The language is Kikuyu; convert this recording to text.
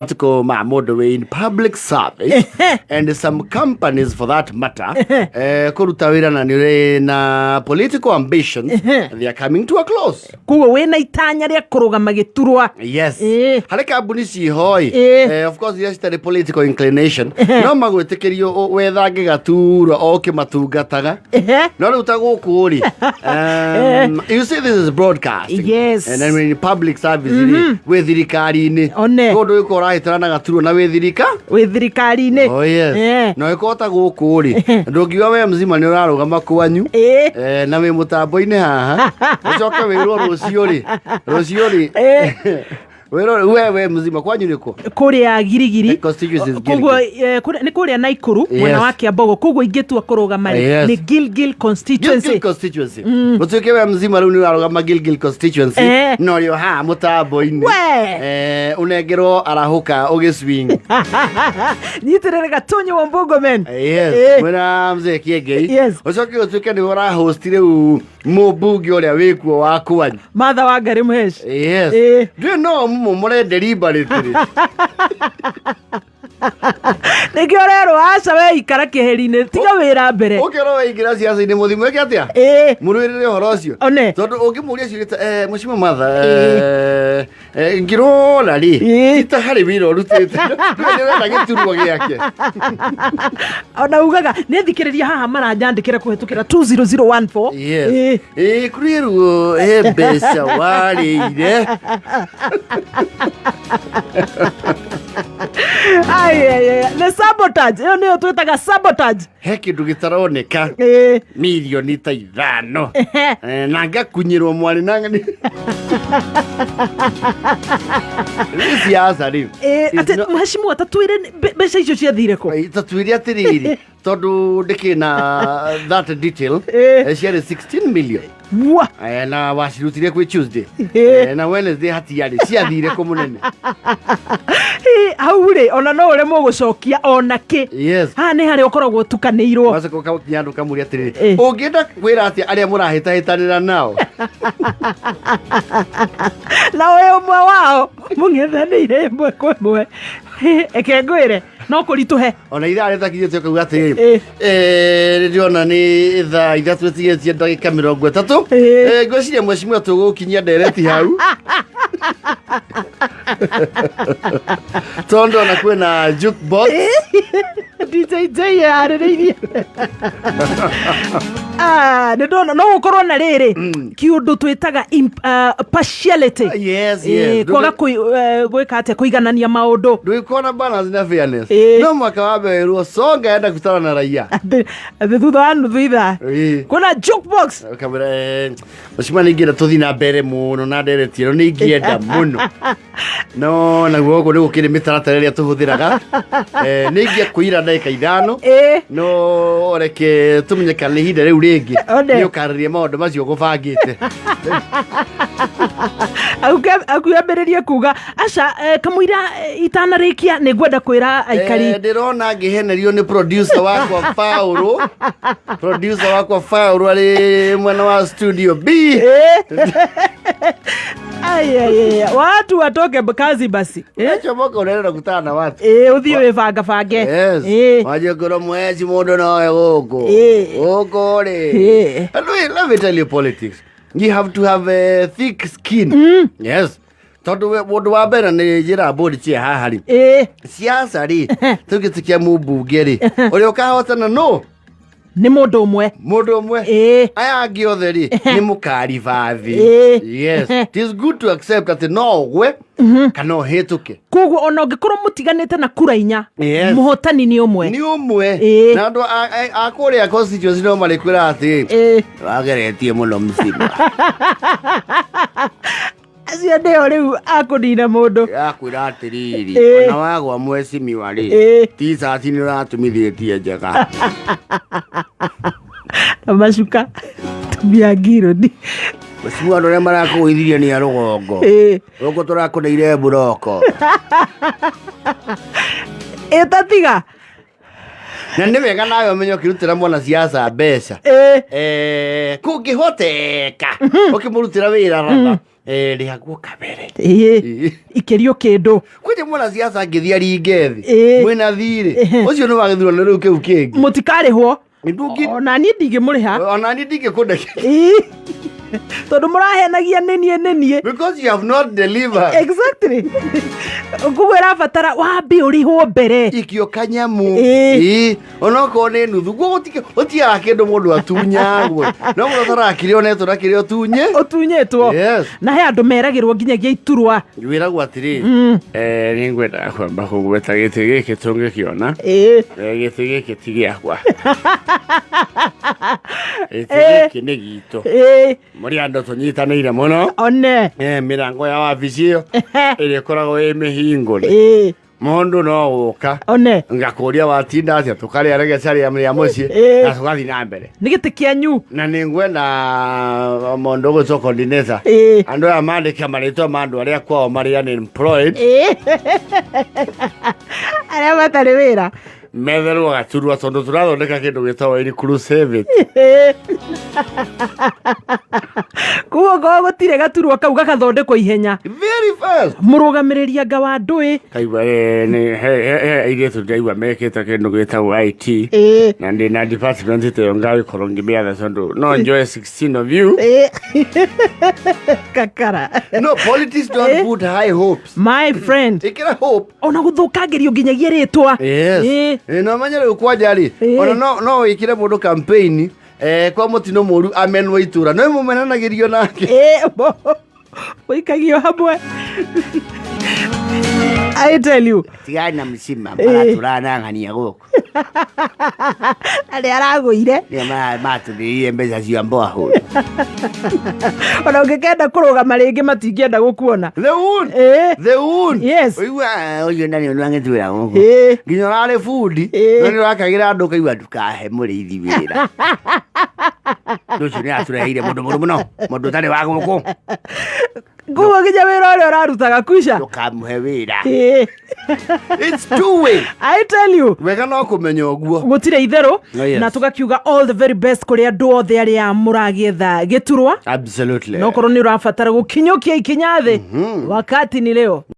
Matukũ ma mũndũ wĩ in public service and some companies for that matter, kũruta wĩra na nĩ ũrĩ na political ambitions, they are coming to a close. Koguo wĩna itanya rĩa kũrũgama gĩturwa. Yes. Harĩ kambuni ciĩhoi, of course iria citarĩ political inclination, no magwĩtĩkĩrio wethange gaturwa o ũkĩmatungataga. No rĩu ta gũkũ rĩ, you see, this is broadcasting. And then when in public service rĩ, wĩ thirikari-inĩ. One. Kũndũ gũkũ ũrahĩtana na gaturwa na wĩ thirika Wĩ thirikari-inĩ. Oh yes. Na ĩkorwo ta gũkũ rĩ, ndũngiuga we mzima nĩ ũrarũgama kwanyu, na wĩ mũtambo-inĩ haha, ũcoke wĩrwo rũciũ rĩ, wĩrwo we mzima kwanyu nĩkũ? Kũrĩa Girigiri. Constituency is Koguo Gilgil. Nĩ kũrĩa Naikuru, mwena wa Kĩambogo. Koguo ingĩtua kũrũgama rĩ, nĩ Gilgil constituency. Gilgil constituency. Gũtuĩke we mzima rĩu nĩ ũrarũgama Gilgil constituency, no rĩo haha mũtambo-inĩ. We! Ũnengerwo arahũka ũgĩswing. Nyitĩrĩre Gatunyi wa Mbugomen. Yes. Mwena mzee Kiengei. Ũcoke ũtuĩke nĩwe ũrahost rĩu mũmbunge ũrĩa wĩkuo wa kwanyu. Martha Wangari Mũheshi. Yes. Ndũĩ no mũmomore deliberately. Nĩkĩo ũrerwo aca, we ikara kĩeheri-inĩ, tiga wĩra mbere. Ũkĩrwo waingĩra ciaca-inĩ, mũthimo ĩke atĩa? Mũrũĩrĩre ũhoro ũcio. One. Tondũ ũngĩmũria ciũria ta Mheshimiwa Martha, ngĩrora rĩ, ti ta harĩ wĩra ũrutĩte. Ndũĩ nĩũrenda gĩturwa gĩake. Ona ugaga nĩ thikĩrĩria haha maranjandĩkĩra kũhetũkĩra 20014. Yes. Ĩĩ, kũrĩ ruo he mbeca warĩire. Ai, ai, ai. Nĩ sabotage, ĩyo nĩyo twĩtaga sabotage. He kĩndũ gĩtaroneka. Mirioni ta 5. Na ngakunyĩrwo mwarĩ na nĩ siasa rĩu. Atĩ mheshimiwa, tatwĩre mbeca icio ciathire kũ? Tatuĩre atĩrĩrĩ, tondũ ndĩkĩ na that detail. Ciarĩ 16 million. Wa. Na wacirutire kwĩ Tuesday. Na Wednesday hatiarĩ, ciathire kũ, mũnene? Hau rĩ, ona no ũremwo gũcokia ona kĩ. Haha nĩ harĩa ũkoragwo ũtukanĩirwo. Wacoka ũkakinya andũ kamũria atĩrĩrĩ, ũngĩenda kwĩra atĩa arĩa mũrahĩtahĩtanĩra nao? Na wĩ ũmwe wao mũng'ethanĩire ĩmwe kwa ĩmwe. Eke ngwĩre no kũritũhe. Ona ithaa rĩtakinyĩte ũkauga atĩrĩrĩ, nĩ ndĩrona nĩ thaa 3 ĩtigĩtie ndagĩka 30. Ngwĩciria mheshimiwa tũgũkinyia ndereti hau, tondũ ona kwĩna jukebox. DJ J yarĩrĩirie. Ah, nĩ ndona no gũkorwo na rĩrĩ kĩũndũ twĩtaga partiality. Kwaga gwĩka atĩa, kũiganania maũndũ. Ndũgĩkorwo na balance na fairness. No mwaka wa mbere ruo songa enda kutana na raia. Atĩ thutha wa nuthu ithaa kwĩna jukebox. Kamera, mheshimiwa, nĩ ingĩenda tũthiĩ na mbere mũno na ndereti ĩno, nĩ ingĩenda mũno, no naguo gũkũ nĩ gũkĩrĩ mĩtaratara ĩrĩa tũhũthĩraga. Nĩ ingĩakũira ndagĩka 5, no reke tũmenye kana nĩ ihinda rĩu rĩngĩ. One. Nĩ ũkarĩria maũndũ macio ũgũbangĩte. Akuambĩrĩrie kuga aca, kamũira itanarĩkia nĩ ngwenda kwĩra aikari. Ndĩrona ngĩhenerio nĩ producer wakwa Paũlũ, producer wakwa Paũlũ arĩ mwena wa studio B. Ai, ai, ai, watu watoke kazi basi. Chomoka unaenda kutana na watu. Ũthiĩ wĩbangabange. Yes. Wanjie ngoro mweci mũndũ nowe gũkũ. Gũkũ rĩ. And wait, let me tell you, politics. You have to have a thick skin. Yes. Tondũ mũndũ wa mbere nĩ njĩra mbũri cia haha rĩ. Siasa rĩ, tũgĩtĩkia mũmbunge rĩ, ũrĩa ũkahotana no Nĩ mũndũ ũmwe. Mũndũ ũmwe. Aya angĩ othe rĩ, nĩ mũkaribathi. Yes. It is good to accept atĩ no ũgwe kana ũhĩtũke. Koguo ona ũngĩkorwo mũtiganĩte na kura 4, mũhotani nĩ ũmwe. Nĩ ũmwe. Na andũ a kũrĩa constituency no marĩkwĩra atĩ wageretie mũno mcima. Acio nĩo rĩu akũnina mũndũ. Yakwĩra atĩrĩrĩ, ona wagwa mwecimiwa rĩ, t-shirt nĩ ũratumithĩtie njega. Na macuka tumia ngironi. Mheshimiwa, andũ arĩa marakũgũithirie nĩ a rũgongo. Gũkũ tũrakũneire mburoko. Ĩtatiga. Na nĩ wega nawe ũmenye ũkĩrutĩra mwana siasa mbeca, kũngĩhoteka ũkĩmũrutĩra wĩra ratha. Rĩhagwo kabere. Ĩĩ. Ikĩrio kĩndũ. Kwĩnje mwanasiasa angĩthiĩ aringe thĩ Ĩĩ. mwĩna thirĩ ũcio nĩ wagĩthurano rĩu kĩu kĩngĩ. Mũtikarĩhwo. Ndũngĩ- Ona niĩ ndingĩmũrĩha. Ona niĩ ndingĩkũnda. Ĩĩ. Tondũ mũrahenagia nĩniĩ nĩniĩ. Because you have not delivered. Exactly. Koguo ĩrabatara wambe ũrĩhwo mbere. Ikio kanyamu. Ĩĩ. Ĩĩ, onokorwo nĩ nuthu guo gũtiaga kĩndũ mũndũ atunyagwo no mũndũ atarakĩrĩa onetwo na kĩrĩa ũtunye. Ũtunyĩtwo. Yes. Na he andũ meragĩrwo nginyagia iturwa. Wĩragwo atĩrĩrĩ, nĩ ngwendaga kwamba kũgweta gĩtĩ gĩkĩ tũngĩkĩona. Ĩĩ. Gĩtĩ gĩkĩ ti gĩakwa, gĩtĩ gĩkĩ nĩ gitũ. Ĩĩ. Mũrĩ andũ tũnyitanĩire mũno. One. Mĩrango ya wabici ĩyo ĩrĩa ĩkoragwo ĩ mĩhingũre, Ĩĩ. mũndũ no gũka One. ngakũria watinda atĩa, tũkarĩa regeca rĩa rĩa mũciĩ Ĩĩ. na tũgathiĩ na mbere. Nĩ gĩtĩ kĩanyu. Na nĩ ngwenda mũndũ ũgwĩtwo coordinator, Ĩĩ. andũ aya mandĩke marĩtwa ma andũ arĩa kwao marĩ unemployed. Ĩĩ. Arĩa matarĩ wĩra. Metherwo gaturwa tondũ tũrathondeka kĩndũ gĩtagwo inclusivity. Ĩĩ. Koguo korwo gũtirĩ gaturwa kau gagathondekwo ihenya. Very fast. Mũrũgamĩrĩri anga wa ndũĩ. Kaigua nĩ he airĩtu ndaigua mekĩte kĩndũ gĩtagwo IT Ĩĩ. na ndĩ na department ta ĩyo ngagĩkorwo ngĩmĩatha tondũ no njoe 16 of you. Ĩĩ. Kakara. No, politics don't put high hopes. My friend. Ĩkĩra hope. Ona gũthũkangĩrio nginyagia rĩtwa. Yes. Ĩĩ. No menye rĩu kwanja rĩ, Ĩĩ. ona no wĩkĩre mũndũ campaign kwa mũtino mũru amenwo itũra no mũmenanagĩrio nake. Ĩĩ, mũikagio hamwe, I tell you. Tigana na mcima. Ĩĩ. Maratũranang'ania gũkũ. Arĩa aragũire. Nĩo matũrĩire mbeca cia borehole. Ona ũngĩkenda kũrũgama rĩngĩ matingĩenda gũkuona. The wound. Ĩĩ. The wound. Yes. Ũigua ũcio nani ũndũ angĩtwĩra gũkũ. Ĩĩ. Nginya ũrarĩ bundi Ĩĩ. no nĩ ũrakagĩra andũ ũkaigua ndukahe mũrĩithi wĩra. Ũndũ ũcio nĩ atũreheire mũndũ mũru mũno, mũndũ ũtarĩ wa gũkũ. Nguo nginya wĩra ũrĩa ũrarutaga kwisha. Ndũkamũhe wĩra. Ĩĩ. It's two way. I tell you. Wega no kũmenya ũguo. Gũtirĩ itherũ. Oh, yes. Na tũgakiuga all the very best kũrĩ andũ othe arĩa mũragĩetha gĩturwa. Absolutely. No korwo nĩ ũrabatara gũkinyũkia ikinya thĩ, wakati ni leo.